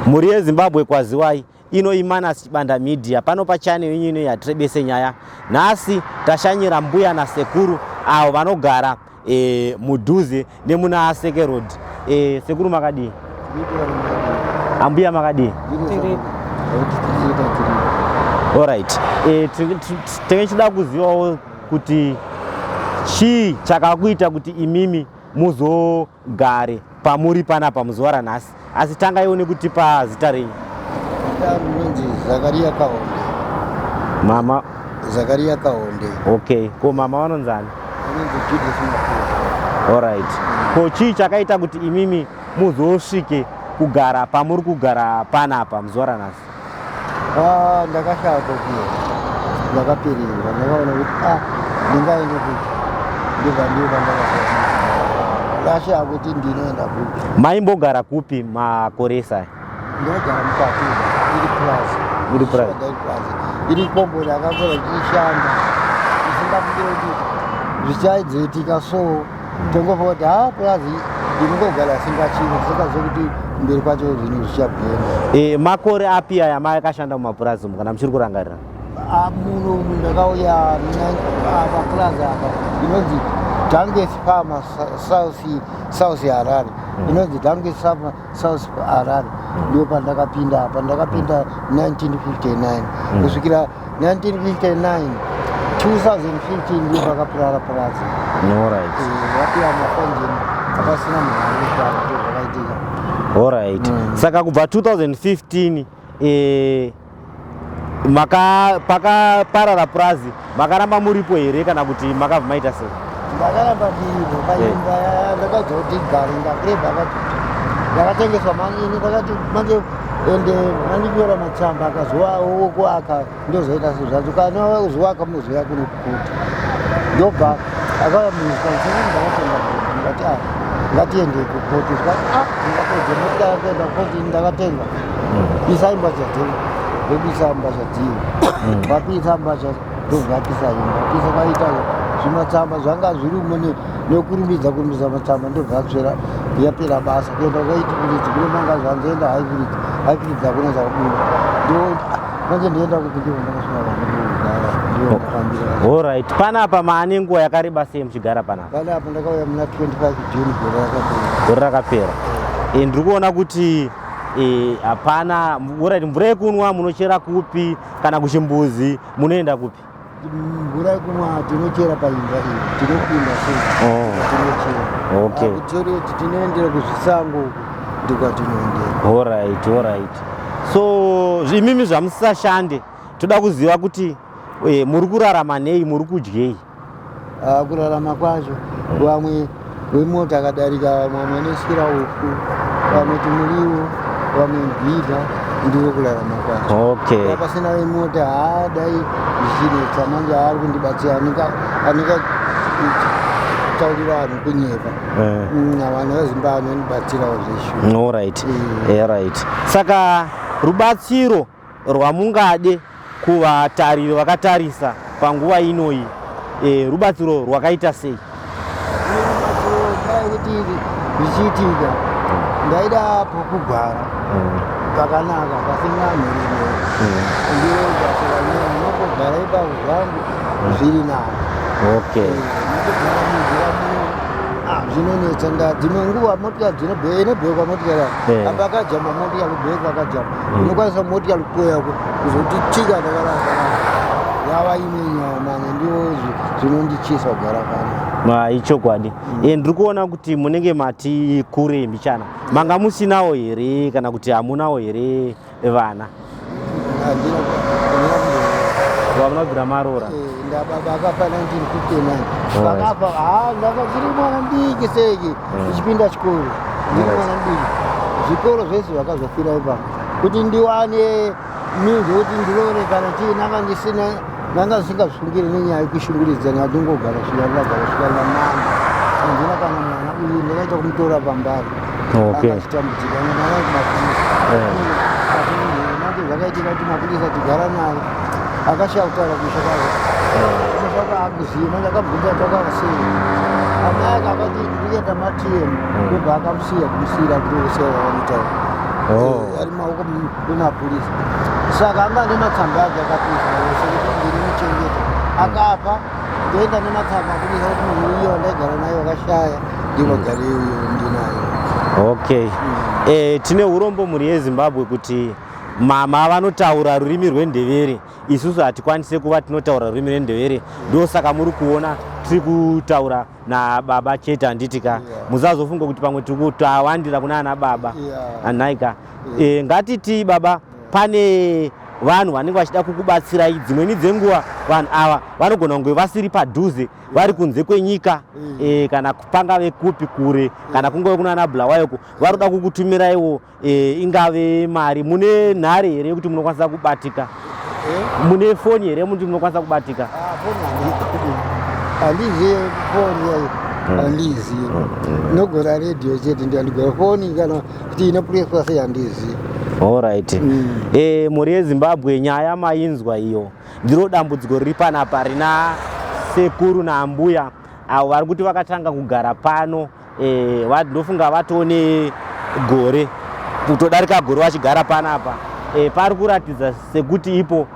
Mhuri yeZimbabwe kwaziwai, ino iManas Chibanda Media pano pachannel yenyu ino yatirebese nyaya. Nhasi tashanyira mbuya nasekuru avo vanogara mudhuze nemuna Aseke Road. Sekuru makadii? Ambuya makadii? Alright. Tenge chida kuzivawo kuti chii chakakuita kuti imimi muzogare pamuri panapa muzuva ranhasi, asi tangaiwo nekutipa zita renyu. Ndinonzi Zakaria Kaonde. Mama Zakaria Kaonde. Okay, ko mama vanonzani? Vanonzi Judith Mafuta. Alright. Ko chii chakaita kuti imimi muzosvike kugara pamuri kugara panapa muzuva ranhasi? Ah, ndakashaya pokuenda, ndakapererwa, ndakaona kuti ndingaende kupi, ndibva ndiyo ndakashaya kuti ndinoenda kupi. Maimbogara kupi makore esaya? Ndinogara mukati iri purazi. Iri purazi. Iri purazi iri komboni akakora ichishanda, isingafungire kuti zvichaizoitika, so tongofa kuti ha purazi ndinongogara singachino, tisingazive kuti mberi kwacho zvinhu zvichabhenda. Makore api aya makashanda mumapurazi umu, kana muchiri kurangarira? Muno ndakauya apa purazi apa inonzi Dangwes Farm, South Harare, inonzi Dangwes Farm, South Harare. Ndipo pandakapinda apa, ndakapinda 1959 kusvikira 1959, 2015 ndipo pakapurara purazi. Vapiwa mafanjeni, apasina munhu ari kushanda, ndo zvakaitika. Alright. Saka kubva 2015 maka pakaparara purazi, makaramba muripo here kana kuti makabva maita sei? Ndakaramba ndiripo paimba. Ndakaudza kuti gare ndakureba akati ndakatengeswa manini, ndakati manje ende mandinyora matsamba akazokuaka, ndozoita sezvacho, kana uzoaka munozoya kuno kukoti. Ndobva akauya mukanseni, ndakatenga, ndikati a ngatiende kukoti, zvikati a ndingapedze motikari kuenda kukoti, ndakatenga, pisai mbatya dzenyu. Ndobisa mbatya dziyo, vapisa mbatya, ndobva apisa imba, pisa kwaita zvimatsamba zvanga zvirimo nekurumbidza kurumbidza matsamba, ndobva atsvera, yapera basa. Kuenda kwaitipiridzi kune manga zvanzoenda Highbridge, Highbridge hakuna chakabuda. Ndo manje ndienda kupi? Ndipo ndakasvika pandikugara, ndiyo ndafambira. Alright, panapa maane nguva yakareba sei muchigara panapa? Panapa ndakauya muna 25 June gore rakapera. Gore rakapera. Ndiri kuona kuti hapana. Alright, mvura yekunwa munochera kupi, kana kuchimbuzi munoenda kupi? Mvura yekumwa tinochera paimba iyi, tinopinda sei. Tinochera. Kutoilet tinoendera kuzvisango uku, ndikwatinoendera. Alright, so imimi zvamusisashande, toda kuziva kuti muri kurarama nei, muri kudyei? Ah, kurarama kwacho, vamwe vemota akadarika, vamwe vanoswira ufu, vamwe tumuriwo, vamwe mbidha, ndiko kurarama kwacho. Pasina vemota haadai zvichinetsa. Manje haari kundibatsira, anenge taurira vanhu kunyepa. Vanhu veZimbabwe vanondibatsirawo zveshu. Alright. Alright, saka rubatsiro rwamungade kuvatariri vakatarisa panguva inoyi, rubatsiro rwakaita sei? Dai kuti zvichiitika, ndaida pokugara pakanaka pasina mhirimo, ndiro basa ranyanya. Unongogara ipapo zvangu zviri nani. Nokugara munzira muno zvinonetsa. Dzimwe nguva motikari inobhekwa motikari apa akajamba motikari, kubhekwa akajamba, unokwanisa motikari kupoya kuzoti tika ndakarara, yava imwe nyaya manje. Ndiwo zvinondichisa kugara pano. Ichokwadi. Ndiri kuona kuti munenge mati kure mbichana, manga musinawo here kana kuti hamunawo here vana? Handina. Hamuna kubvira maroora? Ndababa akafa 1959. Vakafa ha ndakachiri mwana mudiki seki, ndichipinda chikoro, ndiri mwana mudiki. Zvikoro zvese zvakazofira ipapo kuti ndiwane minzi kuti ndirore kana chii, nanga ndisina, ndanga ndisingazvifungiri nenyaya yekushunguridza. Ndingogara svika ndagara svika ndamanga, handina kana mwana. Uyu ndakaita kumutora pambari. Akachitambudzika mwana kumapurisa. Manje zvakaitika kuti mapurisa tigara naye akashaya kutaura kumusha kwake, kumusha kwaakuziva. Manje akabvunza takasei, amai ake akati ndikuenda matm, ndobva akamusiya, kumusiyira kuti kusiya vavanotaura. Oh. Ari maoko emapurisa. Saka anga ane matsamba ake akapisa ese kuti ndiri muchengeta. Akafa ndoenda nematsamba akudisa kuti munhu uyo wandaigara naye wakashaya ndinogara uyo ndinayo. Okay. Tine urombo mhuri yeZimbabwe kuti mama vanotaura rurimi rweNdevere, isusu hatikwanise kuva tinotaura rurimi rweNdevere, ndosaka muri kuona tiri kutaura nababa chete, handiti ka? Yeah. Musazofunga kuti pamwe tiri kutawandira kuna ana baba. Anhaika. Ngatiti baba, pane vanhu vanenge vachida kukubatsirai. Dzimweni dzenguva vanhu ava vanogona kunge vasiri padhuze, vari kunze kwenyika, kana pangave kupi kure, kana kungove kunana Bulawayo, vari kuda kukutumiraiwo ingave mari. Mune nhare here yekuti munokwanisa kubatika? Eh? Mune foni here muti munokwanisa kubatika? Ah, foni handiziye, foni yayo handiziye. Nogora redhiyo chete, ndiandigora foni kana kuti inopureswa sei handiziye. Alright. Mhuri yeZimbabwe, nyaya mainzwa iyo. Ndiro dambudziko riri panapa rina sekuru naambuya avo vari kuti vakatanga kugara pano, ndofunga vatone gore, kutodarika gore vachigara panapa. Pari kuratidza sekuti ipo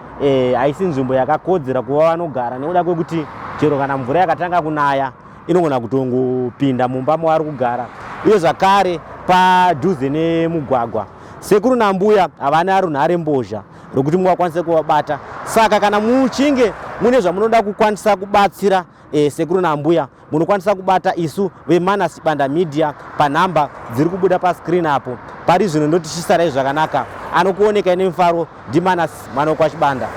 haisi nzvimbo yakakodzera kuva vanogara, nekuda kwekuti chero kana mvura yakatanga kunaya inogona kutongopinda mumba mavari kugara. Uye zvakare padhuze nemugwagwa. Sekuru nambuya havana runhare mbozha rokuti mungakwanise kuvabata. Saka kana muchinge mune zvamunoda kukwanisa kubatsira sekuru nambuya, munokwanisa kubata isu veManas Banda Media panhamba dziri kubuda pascreen apo. Pari zvino ndoti chisarai zvakanaka. Anokuonekai nemufaro ndiManas Manokwa Chibanda.